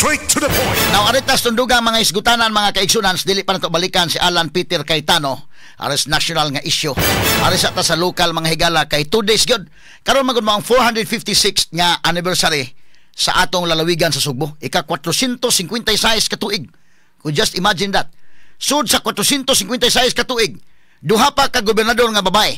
Straight to the point. Now, aritas tundugang mga isgutanan, mga kaigsunan, dili pa nato balikan si Alan Peter Cayetano. Aris national nga issue. Aris ta sa local, mga higala, kay 2 days gyud. Karon magud mo ang 456 nga anniversary sa atong lalawigan sa Sugbo. Ika 456 ka tuig. Kung just imagine that. Sud sa 456 ka tuig, duha pa ka gobernador nga babae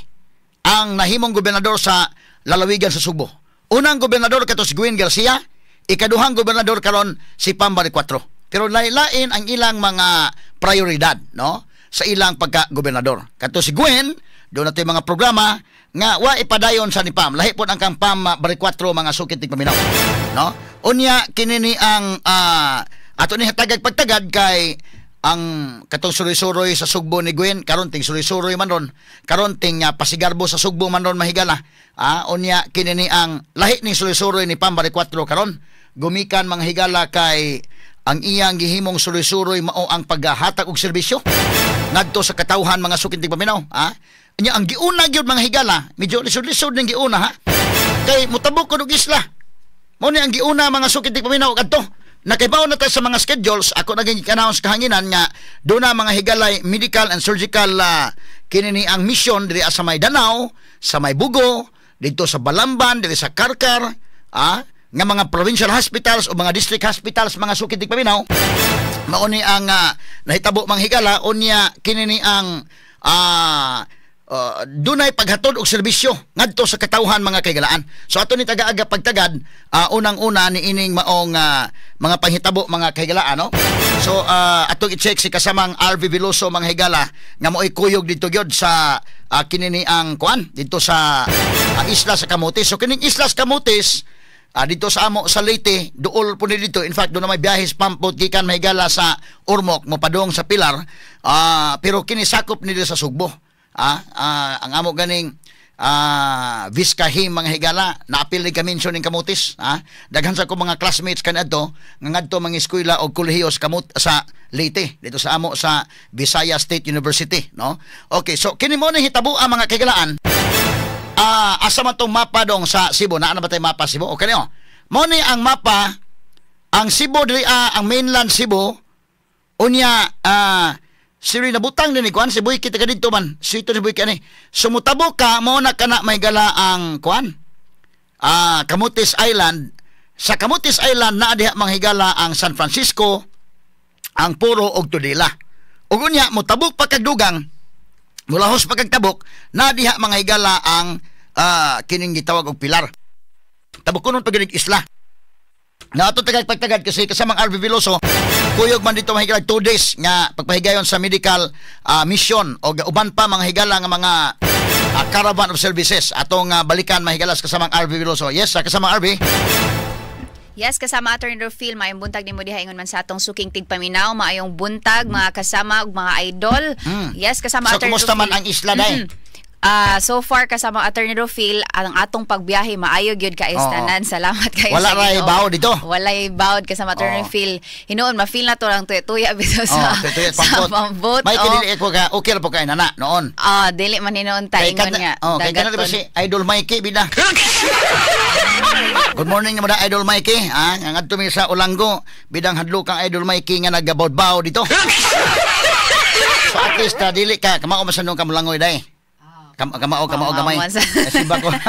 ang nahimong gobernador sa lalawigan sa Sugbo. Unang gobernador kato si Gwen Garcia, ikaduhang gobernador karon si Pam Baricuatro. Pero lain-lain ang ilang mga prioridad, no? Sa ilang pagka-gobernador. Kato si Gwen, doon natin mga programa nga wa ipadayon sa ni Pam. Lahi po ang kang Pam Baricuatro, mga sukit tigpaminaw, no? Unya kini ni ang ato ni hatagag pagtagad kay ang katong suroy-suroy sa Sugbo ni Gwen karon ting suroy-suroy man ron, karon ting pasigarbo sa Sugbo man ron, mahigala. Unya kini ni ang lahi ni suroy-suroy ni Pam Baricuatro karon gumikan, mga higala, kay ang iyang gihimong suroy-suroy mao ang paghahatag og serbisyo ngadto sa katawhan, mga suking tigpaminaw. Nya ang giuna gyud, mga higala, medyo lisod-lisod ning giuna ha, kay mutabok ko og isla. Mao ni ang giuna, mga suking tigpaminaw, kadto nakaibaw na tayo sa mga schedules. Ako naging announce kahanginan nga doon na, mga higalay, medical and surgical kini ni ang mission diri sa may Danao, sa may Bugo, dito sa Balamban, diri sa Carcar, nga mga provincial hospitals o mga district hospitals, mga sukit paminaw. Mao ni ang nahitabo, mga higala. Unya kini ni ang dunay paghatod og serbisyo ngadto sa katawhan, mga kaigalaan. So ato ni taga-aga pagtagad, unang-una ni ining maong mga panghitabo, mga kahigalaan, no? So atong i-check si kasamang RV Veloso, mga higala, nga mo'y kuyog dito gyud sa kini ni ang kuan dito sa isla sa Camotes. So kining isla sa Camotes dito sa amo sa Leyte, duol po ni dito. In fact, doon na may biyahe sa pumpboat gikan, mahigala, sa Ormoc, mopadong sa Pilar. Pero kini sakop ni sa Sugbo. Ang amo ganing Vizcahim, mga higala, naapil ni kami ning Camotes. Daghan sa ko mga classmates kaniadto nga ngadto mga eskwela o kolehiyo sa Kamut sa Leyte, dito sa amo sa Visayas State University, no? Okay, so kini mo ni hitabo ang mga kahigalaan. Asa man tong mapa dong sa Cebu? Naa na ba tayo mapa Cebu? Okay niyo. Mo ni ang mapa ang Cebu diri, ang mainland Cebu. Unya siri nabutang din ni kuan si Boyki taga didto man. Si ito si Boyki ani. Sumutabok ka mo na kana may gala ang kuan. Camotes Island. Sa Camotes Island naa diha, mga higala, ang San Francisco, ang Poro ug Tudela. Ug unya motabok pa kag dugang, mulahos pa kag tabok, na diha, mga higala, ang kining gitawag og Pilar. Tabok kunon pa gyud isla. Na ato tagag pagtagad kasi kasamang RV Veloso, kuyog man dito, mga higala, 2 days nga pagpahigayon sa medical mission o uban pa, mga higala, nga mga caravan of services. Atong balikan, mahigala, sa kasamang RV Veloso. Yes, kasamang RV. Yes, kasama Attorney Rufil, maayong buntag nimo diha, ingon man sa atong suking tigpaminaw, maayong buntag mga kasama ug mga idol. Yes, kasama So, Attorney kumusta man Rufil. Ang isla day? So far, kasama Attorney Rufil, ang atong pagbiyahe maayo gyud kaayo tanan. Salamat kayo Wala sa ray Ginoo. Bawo dito? Walay bawod, kasama Attorney Rufil. Hinuon ma-feel na to lang tuya bitaw sa Oh, tuya sa pambot. pambot. May Oh. dili ko ka okay ra po kay nana noon. Dili man hinuon ta Kay ingon kana, nga. oh, kay kana dagat di ba si Idol Mikey bida. Good morning naman da, Idol Mikey. Nga ngadto mi sa Olango, bidang hadlo kang Idol Mikey nga nagabawd-baw dito. So at least dili ka kamao man sa nung kamulangoy day. Kamao kamao Kamao gamay. man sa- Eh, siba ko. Sa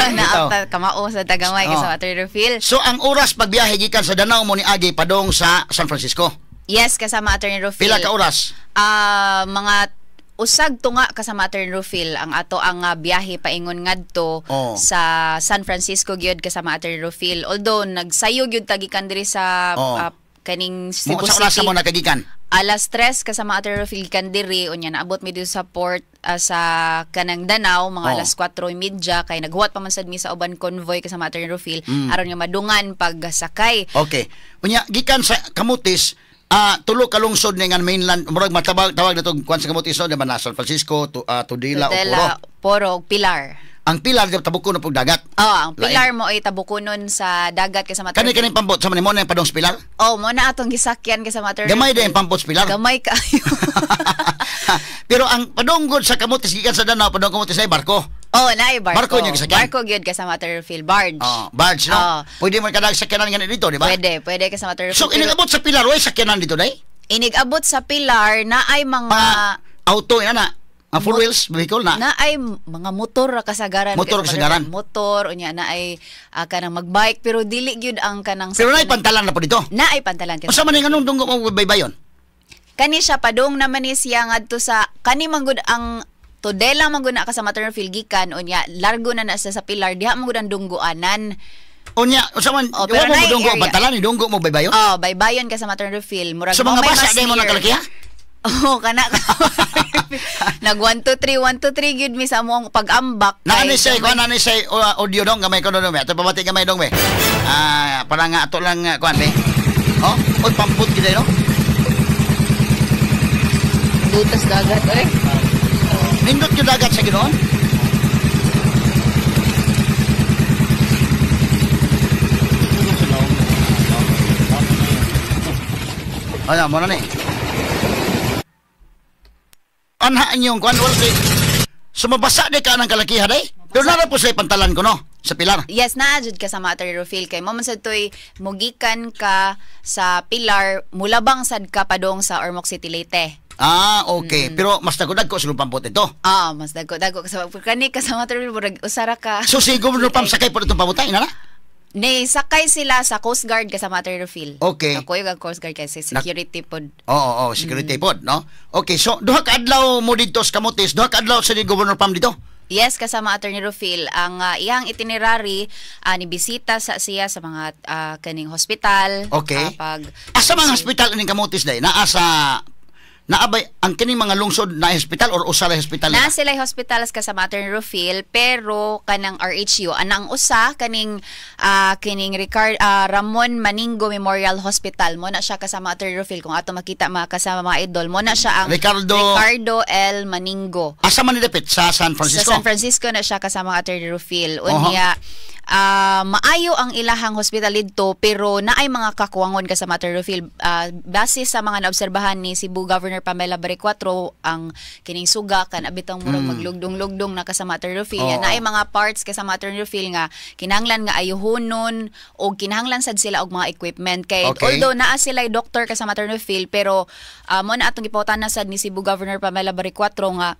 Bitaw. naapta kamao sa tagamay, kasama Attorney Rufil. So ang oras pagbiyahe gikan sa Danao mo ni agi padong sa San Francisco? Yes, kasama Attorney Rufil. Pila ka oras? Mga usag tunga, kasama Attorney Rufil, ang ato ang biyahe paingon ngadto sa San Francisco gyud, kasama Attorney Rufil. Although nagsayo gyud ta gikan diri sa kaning Mo Cebu sa oras City. mo nakagikan? Alas 3, kasama Attorney Rufil, gikan diri. Unya naabot mi dito sa port sa kanang Danao mga alas 4:30 kay naghuwat pa man sad mi sa uban convoy, kasama Attorney Rufil, aron nga madungan pagsakay. Okay. Unya gikan sa Camotes, tulo ka lungsod ni nga mainland, murag matabag tawag na tong kuan sa Camotes, no, di ba na San Francisco, Tudela, o Poro. Tudela, Poro, ug Pilar. Ang Pilar di tabok na pug dagat. Oh, ang Pilar Lain. mo ay tabukonon sa dagat, kasama Kani Attorney kani pambot sa man mo na yung padong sa Pilar? Oh, mo na atong gisakyan, kasama Attorney Gamay Rufil. din pampot sa Pilar. Gamay kaayo. Pero ang padonggod sa Camotes gikan sa Danao padong Camotes ay barko. Oh, naay barko. Barko niya gisakyan? Barko gyud kasama Attorney Rufil, barge. Oh, barge, no? Oh. Pwede mo kadag sakyanan nga dito, di ba? Pwede, pwede kasama Attorney Rufil. So inigabot sa Pilar, way sakyanan dito day? Inigabot sa Pilar na ay mga auto ina na, mga four wheels vehicle na. Na ay mga motor ra kasagaran. Motor kasagaran. Motor unya na ay kanang magbike pero dili gyud ang kanang Pero naay pantalan na po dito. Naay pantalan. Unsa man nganong dunggo mo baybayon? Kani siya padung naman ni siya ngadto sa kani manggod ang Tudela man gud na ka sa Maternal Field gikan unya largo na na sa Pilar diha man gud ang dungguanan. Unya unsa man oh, pero mo dunggo ang pantalan ni dunggo mo baybayon? Oh, baybayon ka sa Maternal Field. Murag so mga basa day mo nagkalaki ha? Oh, kana. Nag 1 2 3 1 2 3 gyud mi sa among pag-ambak. Naa ni say kuan ni say audio dong gamay ko dong. Ato pabati gamay dong be. Para nga ato lang kuan be. Oh, oy pamput gid no. Dutas dagat oy. Nindot yung dagat sa Ginoon. Ano mo na ni? Anhaan yung kuan wala si sumabasa di ka ng kalakihan eh. Pero nara po sa pantalan ko no sa Pilar. Yes, naa jud ka sa Maternal Field kay mo man sad toy mugikan ka sa Pilar mulabang sad ka padong sa Ormoc City Leyte. Ah, okay. Pero mas dagko-dagko sa pampot ito. Ah, mas dagko-dagko sa kani ka sa Maternal murag usara ka. So si Governor Pam sakay po itong pamutay na? Ni sakay sila sa Coast Guard ka sa Maternal Field. Okay. Ako yung Coast Guard kasi security pod. Oo, security pod, no? Okay, so duha ka adlaw mo dito sa Camotes, duha ka adlaw sa ni Governor Pam dito. Yes, kasama Attorney Rufil, ang iyang itinerary ni bisita sa siya sa mga kaning hospital. Okay. Asa mga hospital ining Camotes day? Naa sa naabay ang kining mga lungsod na hospital or usa ra hospital? Na sila hospitals kasama Attorney Rufil pero kanang RHU anang usa kaning kining Ricard Ramon Maningo Memorial Hospital mo na siya kasama Attorney Rufil kung ato makita mga kasama mga idol mo na siya ang Ricardo L Maningo. Asa man ni dapit sa San Francisco? Sa San Francisco na siya kasama Attorney Rufil. Unya maayo ang ilahang hospital didto pero naay mga kakuwangon kasama Attorney Rufil base sa mga naobserbahan ni Cebu Governor Pamela Baricuatro ang kining suga kan abitang murag maglugdong-lugdong na kasama Attorney Rufil. Oh. Naay mga parts kasama Attorney Rufil nga kinahanglan nga ayuhonon o kinahanglan sad sila og mga equipment kay although naa sila doctor kasama Attorney Rufil pero mo na atong gipautan na sad ni Cebu Governor Pamela Baricuatro nga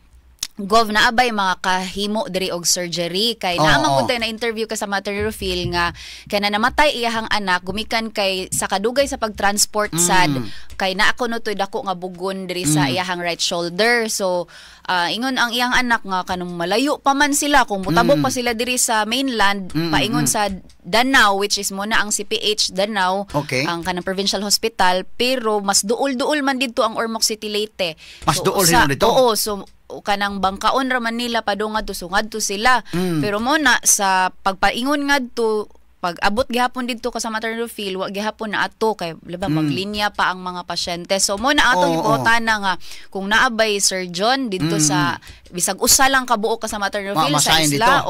Gov na abay mga kahimo diri og surgery kay naamang oh, na interview ka sa Attorney Rufil nga kay na namatay iyahang anak gumikan kay sa kadugay sa pagtransport sad kay naa kuno toy dako nga bugon diri sa iyahang right shoulder. So ingon ang iyang anak nga kanong malayo pa man sila kung mutabok pa sila diri sa mainland paingon sa Danao, which is mo na ang CPH Danao, ang kanang provincial hospital, pero mas duol-duol man didto ang Ormoc City Leyte. Mas so, duol sa, dito. Oo, so kanang bangkaon ra man nila padung ngadto, so ngadto sila. Pero mo na sa pagpaingon ngadto, pag abot gihapon didto ka sa Maternal Field, wa gihapon na ato kay diba, maglinya pa ang mga pasyente. So mo na atong ipotana nga kung naabay surgeon didto sa bisag usa lang kabuok ka sa Maternal Field sa isla.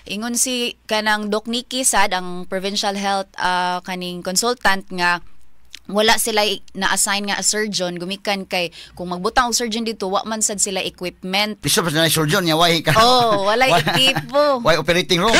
Ingon si kanang Doc Nikki sad ang provincial health kaning consultant nga wala sila na-assign nga a surgeon gumikan kay kung magbutang og surgeon dito wa man sad sila equipment. Bisan pa na surgeon nya way ka. Oh, walay equipo. Way operating room.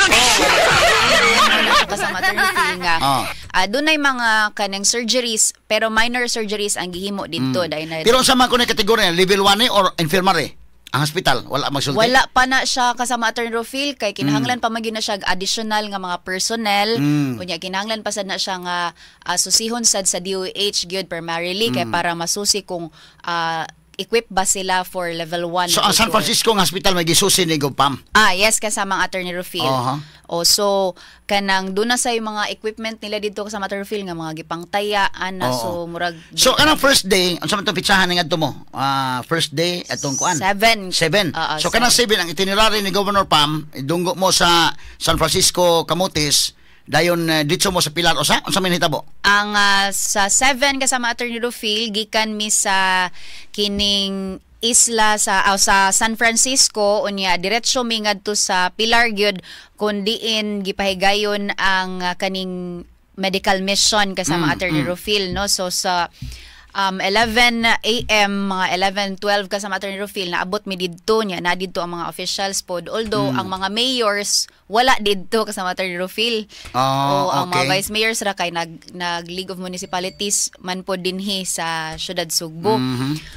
Kasama Attorney nga. Dunay mga kanang surgeries pero minor surgeries ang gihimo dito dahil na. Pero sa mga kuno kategorya level 1 or infirmary? Ang hospital wala magsulti. Wala pa na siya kasama Attorney Rufil kay kinahanglan pa magyud na siya additional nga mga personnel. Unya kinahanglan pa sad na siya nga susihon sad sa DOH gyud primarily kay para masusi kung equip ba sila for level 1. So ang San Francisco nga hospital may gisusi ni Gopam. Yes, kasama ang Attorney Rufil. O so kanang doon na sa mga equipment nila dito kasama Attorney Rufil nga mga gipangtaya ana so murag. So kanang first day unsa man tong pitsahan ni ngadto mo? First day atong kuan. 7. So kanang 7 ang itinerary ni Governor Pam, dunggo mo sa San Francisco Camotes, dayon ditso mo sa Pilar usa, unsa man hitabo? Ang sa 7 kasama Attorney Rufil gikan mi sa kining isla sa sa San Francisco unya diretso mi ngadto sa Pilar gyud kun diin gipahigayon ang kaning medical mission kasama Attorney Rufil, no. So sa 11 a.m., mga 11:12 kasama Attorney Rufil, naabot mi didto niya na didto ang mga officials pod, although ang mga mayors wala didto kasama Attorney Rufil. Oh, O ang mga okay. vice mayors ra kay nag League of Municipalities man pod dinhi sa Syudad Sugbo.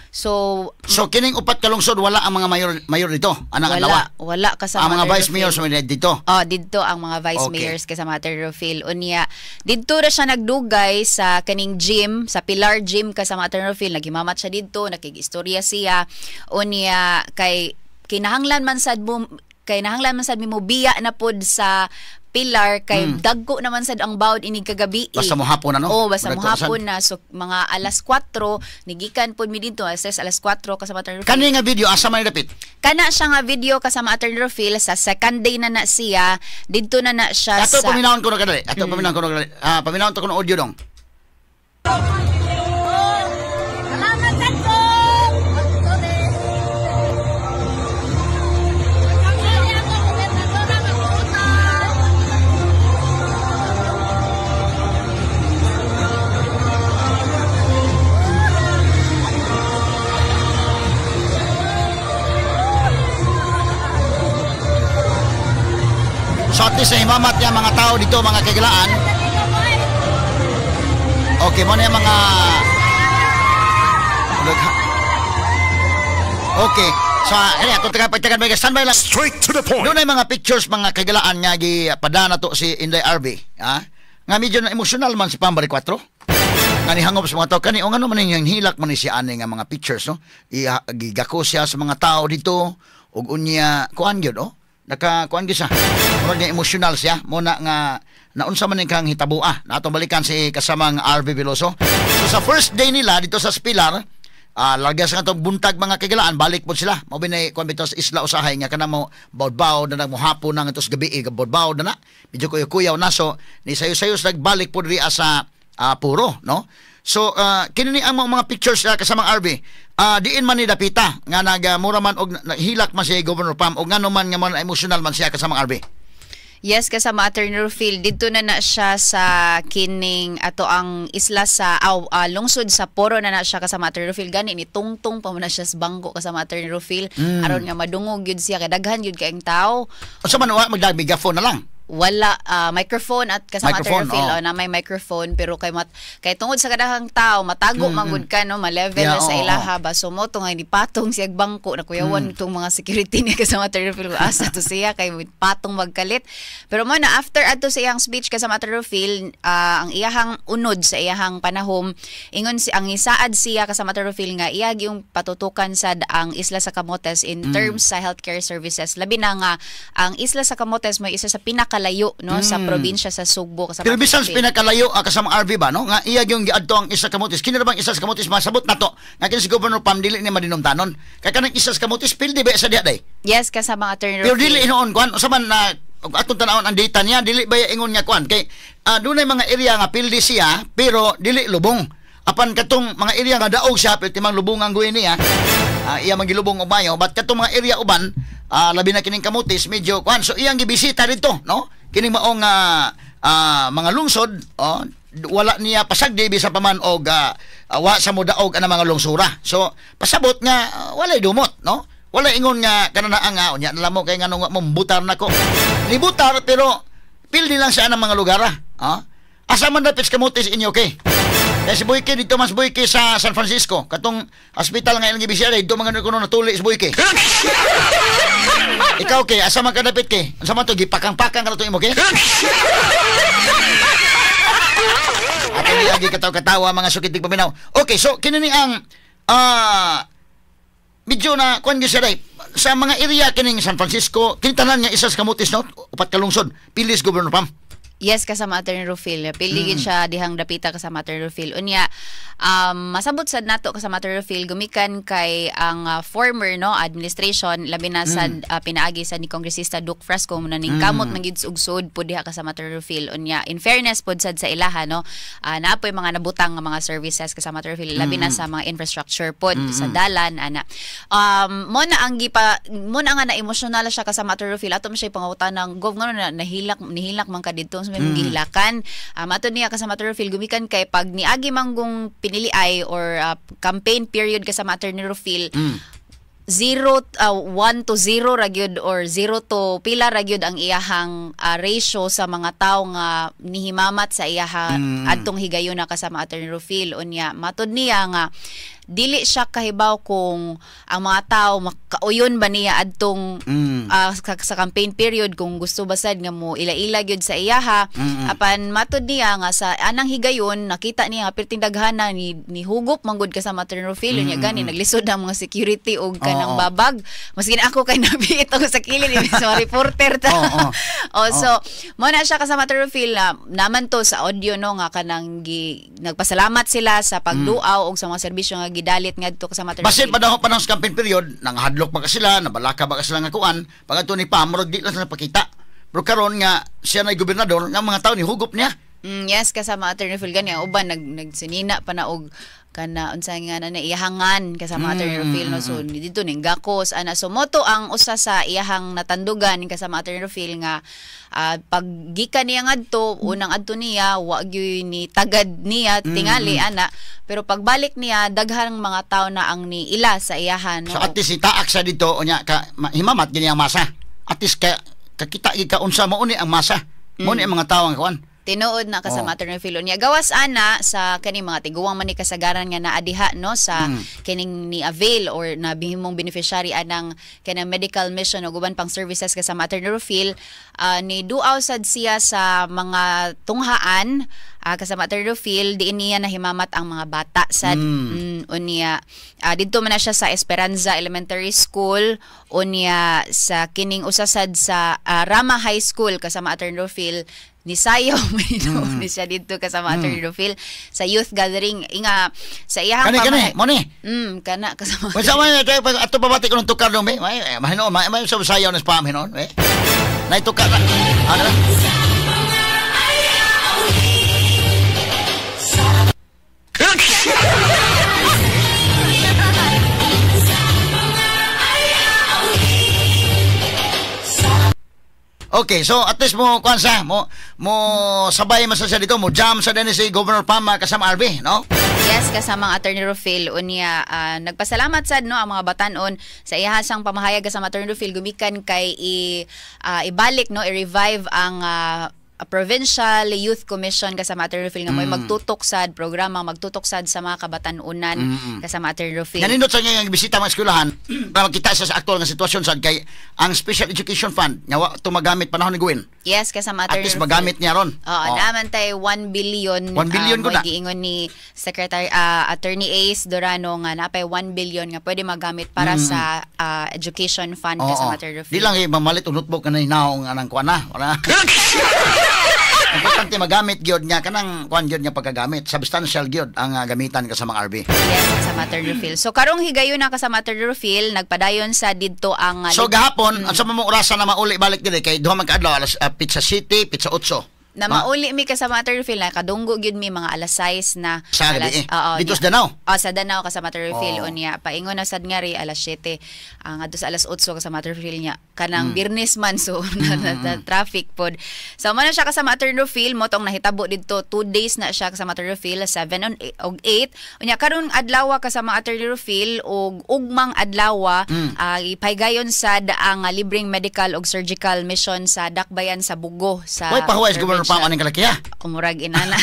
So So kining upat ka lungsod, wala ang mga mayor dito anang wala adlaw? Wala kasama Ang mga Attorney vice Rufil. mayors man dito. Oh, didto ang mga vice mayors kasama Attorney Rufil. Unya, didto ra siya nagdugay sa kaning gym, sa Pilar Gym kasama Attorney Rufil. Naghimamat siya didto, nakig-istorya siya. Unya, kay kinahanglan man sad mi biya na pod sa Pilar kay dagko naman sad ang bawd inig kagabi. Basta mohapon na, no? Oh, basta Dagko na sad. mohapon na. So mga alas 4 nigikan pod mi didto, alas 3, alas 4 kasama Attorney Rufil. Kani nga video asa man dapit? Kana siya nga video kasama Attorney Rufil, sa second day na na siya, didto na na siya Ato sa paminawon ko na kadali. Ato paminawon ko na kadali. Ah, paminawon to ko ng audio dong. Salamat, Sagong! Sorry. Sorry ako, gobernadora, mag-uutang. So at least himamat niya mga tao dito, mga kagilaan. Okay, mo na yung mga. Okay. So, ano, ato taga pagtagan may standby lang. Straight to the point. Doon ay mga pictures, mga kagilaan, nga gi padana to si Inday RB. Ha? Nga medyo na emotional man si Pam Baricuatro. Nga nihangop sa mga tao kani o ngano man niyang hilak man ni siya ani nga mga pictures, no. I gigako siya sa mga tao dito ug unya kuan gyud, oh. Naka kuan gyud siya. Murag nga emotional siya mo na nga naunsa man ni kang hitabua. Natong balikan si kasamang RB Veloso. So sa first day nila dito sa Pilar, larga sa katong buntag, mga kagilaan, balik po sila. Mao binay kuan bitaw sa isla usahay nga kana mo bawd-bawd na nagmuhapon na ngadto sa gabi, bawd-bawd na na. Medyo kuyaw-kuyaw na, so ni sayo-sayo sa nagbalik po diri sa Puro, no? So kini ni ang mga pictures kasamang RB. Diin man ni dapita nga nagmura man og nahilak man si Governor Pam og ngano man nga man emotional man siya, kasamang RB? Yes, kasama Attorney Rufil, didto na na siya sa kining ato ang isla sa aw, lungsod sa Poro na na siya kasama Attorney Rufil. Gani ni tungtong pa mo na siya sa bangko kasama Attorney Rufil aron nga madungog gyud siya kay daghan gyud kaayong tao. Unsa man, wa magdag megaphone na lang? Wala, microphone at kasama Microphone, Attorney Rufil, oh. oh, na may microphone, pero kay tungod sa kadaghang tao matago man gud ka, no, ma-level na sa oo, ilaha ba. So mo to nga ni patong siya bangko, nakuyawan itong mga security niya kasama Attorney Rufil kung asa to siya kay patong magkalit. Pero mo na after adto sa iyang speech kasama Attorney Rufil, ang iyahang unod sa iyahang panahom, ingon si ang isaad siya kasama Attorney Rufil nga iya yung patutukan sad ang Isla sa Camotes in terms sa healthcare services, labi na nga ang Isla sa Camotes mo isa sa pinakalayo, no, sa probinsya sa Sugbo kasama Pero bisan sa Attorney Rufil. pinakalayo, kasamang RV ba, no, nga iya yung giadto ang Isla Camotes. Kini ra bang Isla sa Camotes, masabot na to nga kini si Governor Pam dili ni madinumtanon? Kay kanang Isla sa Camotes pildi ba sa diha day? Yes, kasama Attorney Pero Rufil. dili hinuon kuan unsa man na ug atong tan-awon ang data niya, dili ba ingon nga kuan kay dunay mga area nga pildi siya pero dili lubong. Apan katong mga area nga daog siya pero timang lubong ang guhin niya, iya magilubong og mayo, but katong mga area uban, labi na kining Camotes, medyo kuan. So iyang gibisita dito, no, kining maong mga lungsod, oh, wala niya pasagdi bisa pa man og wa sa modaog ang mga lungsura. So pasabot nga walay dumot, no, wala ingon nga kanana nga unya na mo kay ngano nga mo butar na ko nibutar, pero pildi lang siya ng mga lugar, ah. Ah? Asa man dapit sa Camotes inyo kay? Kaya si Boyke dito mas Boyke sa San Francisco. Katong hospital nga ilang gibisita dito mga kuno natuli si Boyke. Ikaw kay asa man ka dapit kay? Unsa man to, gipakang-pakang ka na to imo kay? At hindi lagi katawa-katawa, mga sukit paminaw. Okay, so kini ni ang medyo na kuan gyud siya day. Sa mga area kining San Francisco, kini tanan nga Isla sa Camotes, no, upat ka lungsod, pilis Governor Pam. Yes, kasama Attorney Rufil. Pili gid siya dihang dapita kasama Attorney Rufil. Unya, masabot sad nato kasama Attorney Rufil gumikan kay ang former, no, administration, labi na sad pinaagi sa ni Kongresista Duke Frasco mo na ning kamot man gid og sud pud diha kasama Attorney Rufil. Unya, in fairness pod sad sa ilaha, no, naa poy mga nabutang nga mga services kasama Attorney Rufil, labi na sa mga infrastructure pod sa dalan ana. Mo na ang gipa mo na nga na emosyonal siya kasama Attorney Rufil. Ato man siya pangutan ng, "Gov, ngano na nahilak nihilak man ka didto?" kung sa may mong gihilakan. Matod niya, kasama Attorney Rufil, gumikan kay pag niagi manggong piniliay or campaign period, kasama Attorney Rufil, 0, 1 to 0 ra gyud or 0 to pila ra gyud ang iyahang ratio sa mga tawo nga nihimamat sa iyaha adtong higayuna, kasama Attorney Rufil. Unya matod niya nga dili siya kahibaw kung ang mga tao makauyon ba niya adtong sa campaign period, kung gusto ba sad nga mo ila-ila gyud sa iyaha. Apan matod niya nga sa anang higayon nakita niya nga perting daghana ni ni hugop manggod, kasama Attorney Rufil. Unya gani naglisod ang mga security og kanang babag, maskin ako kay nabiit ako sa kilid imbes mga reporter ta. Oo, oo. Oh, so mo na siya, kasama Attorney Rufil, na naman to sa audio, no, nga kanang nagpasalamat sila sa pagduaw og sa mga serbisyo nga gidalit ngadto, kasama Attorney Basin Rufil. Pa daw pa sa campaign period, nanghadlok pa ka sila, nabalaka ba ka sila nga kuan, pag ato ni Pam, murag di lang sila pakita. Pero karon nga siya na gobernador, nga mga tao ni hugup niya. Yes, kasama Attorney Rufil. Gani ang uban nagsinina pa na og kana unsa nga na iyahangan, kasama Attorney Rufil, no. So dito ning gakos ana. So moto ang usa sa iyahang natandugan, kasama Attorney Rufil, nga pag gikan niya ngadto, unang adto niya, wa gyud ni tagad niya tingali ana, pero pagbalik niya daghang mga tao na ang ni ila sa iyahan, no. So at least itaak sa dito unya ka himamat gini ang masa. At least ka kakita gid ka unsa mao ni ang masa. Mao ni ang mga tao ang kuan. Tinuod na, kasama Attorney Phil. Unya gawas ana sa kaning mga tiguang man ni kasagaran nga naa diha, no, sa kining ni avail or na bihimong beneficiary anang kanang medical mission o uban pang services, kasama Attorney Rufil, ni duaw sad siya sa mga tunghaan, kasama Attorney Rufil. Diin niya nahimamat ang mga bata sad. Unya didto man na siya sa Esperanza Elementary School, unya sa kining usa sad sa Rama High School, kasama Attorney Rufil. Nisayaw man ni siya didto, kasama Attorney Rufil, sa youth gathering inga sa iyahang Kani kani mo ni. Kana, kasama. Unsa man ito ato pabati ko ng tukar dong be. May mahino may may sa sayaw na spam hinon eh. Nay tukar na. Ano na? Okay, so at least mo kuan sa mo mo sabay man sa siya dito, mo jam sa din si Governor Pam kasama RB, no? Yes, kasama ang Attorney Rufil. Unya nagpasalamat sad, no, ang mga batanon sa iyahasang pamahayag, kasama Attorney Rufil, gumikan kay ibalik, no, i-revive ang Provincial Youth Commission, kasama Attorney Rufil, nga mo'y magtutok sad programa, magtutok sad sa mga kabatanunan, kasama Attorney Rufil. Nanindot sa nga bisita mga eskwelahan para makita siya sa aktual nga sitwasyon sad kay ang Special Education Fund nga wa to magamit panahon ni Gwen. Yes, kasama At Attorney least Rufil. magamit niya ron. Oo, naman tay 1 billion. 1 billion ko mo'y na. Giingon ni Secretary Attorney Ace Dorano nga napay 1 billion nga pwede magamit para sa education fund, kasama Attorney Rufil. Di lang eh, mamalit og notebook kanay naong anang kuan na. Wala. Importante magamit gyud niya kanang kuan gyud niya pagkagamit. Substantial gyud ang gamitan kasama RB. Yes, kasama Attorney Rufil. So karong higayon na, kasama Attorney Rufil, nagpadayon sa didto ang So gahapon, ang sa mga orasan na mauli balik diri kay duha man ka adlaw, alas petsa 7, petsa 8. Na mauli mi, kasama Attorney Rufil, na kadunggo gyud mi mga alas 6 na. Sa gabi eh. Oo, Dito niya. sa Danao? Oh, sa Danao, kasama Attorney Rufil. Unya paingon na sad nga ri alas 7 ang adto sa alas 8, kasama Attorney Rufil, niya kanang Biyernes man, so na traffic pod. So mo na siya, kasama Attorney Rufil, mo tong nahitabo didto. 2 days na siya, kasama Attorney Rufil, 7 on og 8. Unya karon adlaw, kasama Attorney Rufil, og ugmang adlaw, ipaygayon sad ang libreng medical og surgical mission sa Dakbayan sa Bugo sa Way pahuway si Governor Pam provincial. aning kalakiha. Murag inana.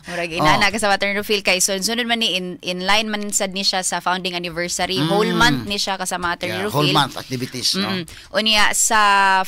Murag inana, kasama Attorney Rufil, kay sunod man ni in line man sad ni siya sa founding anniversary. Whole month ni siya, kasama Attorney Yeah, Rufil. whole month activities, no? Unya sa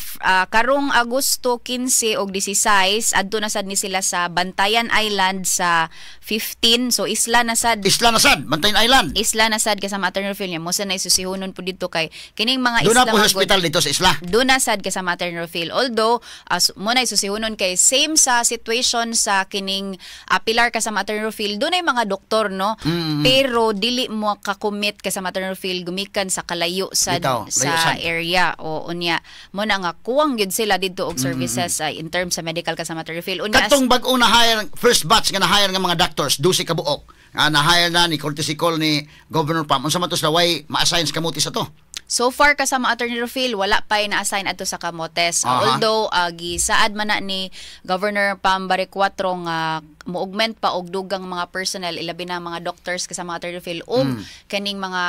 karong Agosto 15 og 16, adto na sad ni sila sa Bantayan Island sa 15. So isla na sad. Isla na sad, Bantayan Island. Isla na sad, kasama Attorney Rufil, niya mo sa na isusihunon po dito kay kining mga Doon isla na po man gud. hospital dito sa isla. Doon na sad, kasama Attorney Rufil. Although, as mo na isusihunon kay same sa situation sa kining Pilar, kasama Attorney Rufil, doon ay mga doktor, no? Pero dili mo ka-commit, kasama Attorney Rufil, gumikan sa kalayo sa Bitaw, layo sa sad. area o unya mo na nga kuwang gyud sila didto og services in terms sa medical, kasama Attorney Rufil. Unya Katong bag-ong na-hire, first batch nga na-hire nga mga doctors, 12 ka buok. Nga na-hire na ni courtesy call ni Governor Pam. Unsa man to sila, way ma-assign sa kamuti sa to? So far, kasama Attorney Rufil, wala pa na-assign adto sa Camotes. Although gisaad man na ni Governor Pam Baricuatro nga mo-augment pa og dugang mga personnel, ilabi na mga doctors, kasama Attorney Rufil, ug kaning mga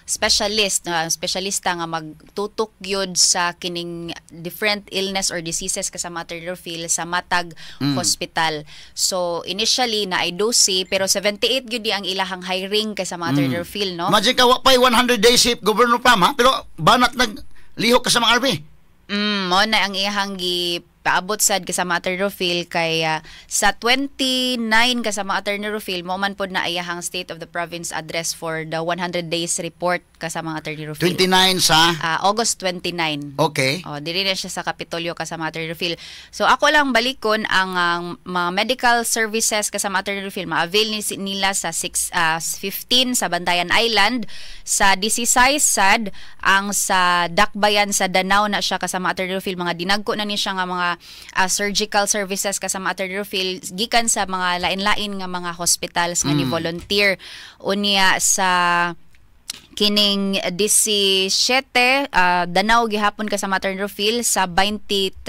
specialist na espesyalista nga magtutok gyud sa kining different illness or diseases, kasama Attorney Rufil, sa matag hospital. So initially naay 12, pero 78 gyud di ang ilahang hiring, kasama Attorney Rufil, no? Imagine ka, wa pa'y 100 days si Governor Pam ha, pero banat nag lihok ka sa mga RB. Mo na ang iyahang gi paabot sad, kasama Attorney Rufil, kay sa 29, kasama Attorney Rufil, mo man pod na iyahang State of the Province Address for the 100 days report, kasama Attorney Rufil. 29 sa August 29. Oh, diri na siya sa Kapitolyo, kasama Attorney Rufil. So ako lang balikon ang mga medical services, kasama Attorney Rufil, ma-avail nila sa 6 15 sa Bantayan Island, sa 16 sad ang sa Dakbayan sa Danao na siya, kasama Attorney Rufil. Mga dinagko na ni siya nga mga surgical services, kasama Attorney Rufil, gikan sa mga lain-lain nga mga hospitals nga ni volunteer. Unya sa kining 17, Danao gihapon, kasama Attorney Rufil. Sa 23,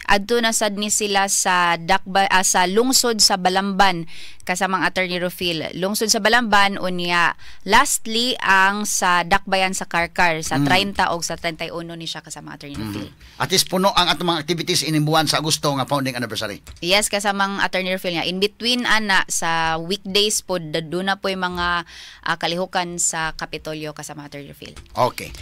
adto na sad ni sila sa Dakba, sa lungsod sa Balamban, kasamang Attorney Rufil, lungsod sa Balamban. Unya lastly ang sa Dakbayan sa Carcar sa 30 og sa 31 ni siya, kasama Attorney Rufil. At least puno ang atong mga activities ining buwan sa Agosto nga founding anniversary. Yes, kasamang Attorney Rufil, nga in between ana sa weekdays po doon na po yung mga kalihukan sa Kapitolyo, kasama Attorney Rufil.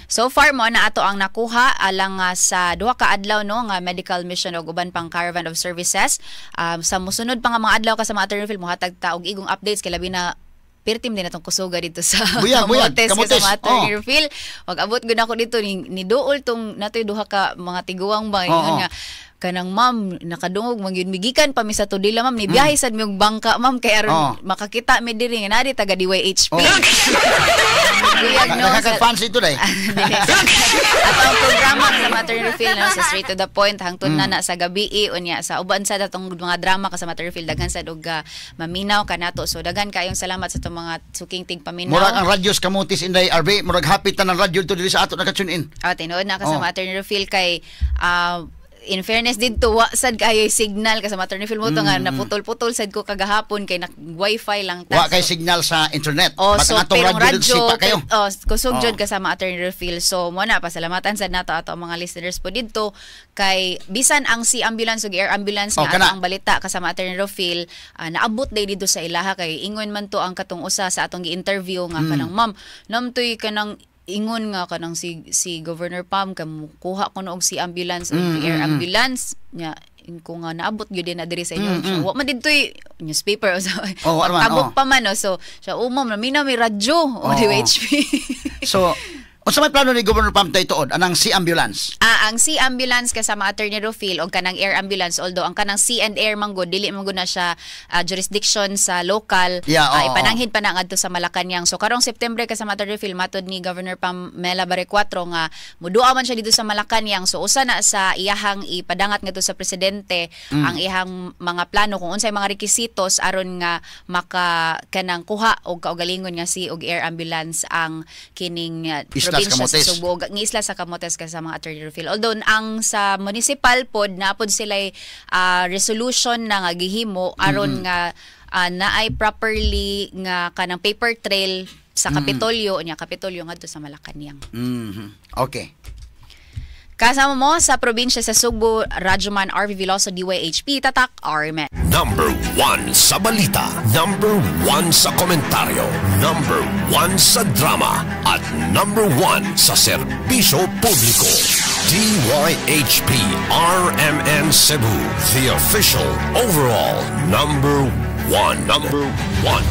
So far mo na ato ang nakuha alang sa duha ka adlaw, no, nga medical mission ug uban pang caravan of services. Sa mosunod pa nga mga adlaw, kasama Attorney Rufil, mohatag ta og igong updates kay labi na pertim din atong kusuga dito sa Buyag, buyag, Camotes, Camotes. kasama Attorney Rufil. Wag abot gud ako dito ni duol tong natoy duha ka mga tiguang ba, ingon nga kanang, "Ma'am, nakadungog man gyud migikan pa mi sa Tudela, ma'am, ni biyahe sad mi og bangka, ma'am, kay aron makakita mi diri nga nadi taga DYHP." Buyag, no, Nakaka-fancy ito day. At ang programa sa Attorney Rufil, no, sa Straight to the Point hangtod na na sa gabi, unya sa uban sa datong mga drama, kasama Attorney Rufil, daghan sad og maminaw kanato. So daghan kayong salamat sa itong mga suking tigpaminaw. Murag ang radyos Camotes, Inday RB, murag hapit ta ng radyo to diri sa ato naka-tune in. Ah, tinuod na, kasama Attorney Rufil, kay in fairness didto wa sad kayo signal, kasama Attorney Rufil, mo to nga naputol-putol sad ko kagahapon kay nak wifi lang ta. Wa kay signal sa internet. Oh, Baka so nga atong pero radyo dito radyo, sipa kayo. Oh, kusog jud, kasama Attorney Rufil. So mo na pasalamatan sad nato ato ang mga listeners po didto kay bisan ang sea ambulance ug air ambulance Oh, nga kana. ato ang balita, kasama Attorney Rufil, naabot day didto sa ilaha kay ingon man to ang katong usa sa atong gi-interview nga kanang, "Ma'am, namtoy kanang ingon nga kanang si Governor Pam kam kuha ko og sea ambulance ug air ambulance nya." Ko nga naabot gyud din na diri sa inyo. Siya, wa man didtoy newspaper o so, Oh, wa man, tabok oh. pa man, no. So siya, "Oh ma'am, namina may radyo o DWHP." So, unsa may plano ni Governor Pam tay tuod anang sea ambulance? Ah, ang sea ambulance, kasama Attorney Rufil, o kanang air ambulance, although ang kanang sea and air manggod dili man gud na siya jurisdiction sa local, ipananghid pa na ngadto sa Malacañang. So karong September, kasama Attorney Rufil, matod ni Governor Pamela Baricuatro nga mudua man siya dito sa Malacañang. So usa na sa iyahang ipadangat ngadto sa presidente ang iyahang mga plano kung unsay mga rekisitos aron nga maka kanang kuha og kaugalingon nga sea og air ambulance ang kining Islas probinsya sa Camotes. Sugbo og ang isla sa Camotes, kasama Attorney Rufil. Although ang sa municipal pod na pod sila resolution na nga gihimo aron nga naay properly nga kanang paper trail sa Kapitolyo, nya Kapitolyo ngadto sa Malacañang. Okay. Kasama mo sa probinsya sa Sugbo, Radyoman RV Veloso, DYHP, Tatak RMN. Number 1 sa balita. Number 1 sa komentaryo. Number 1 sa drama. At number 1 sa serbisyo publiko. DYHP RMN Cebu. The official overall number 1. Number 1.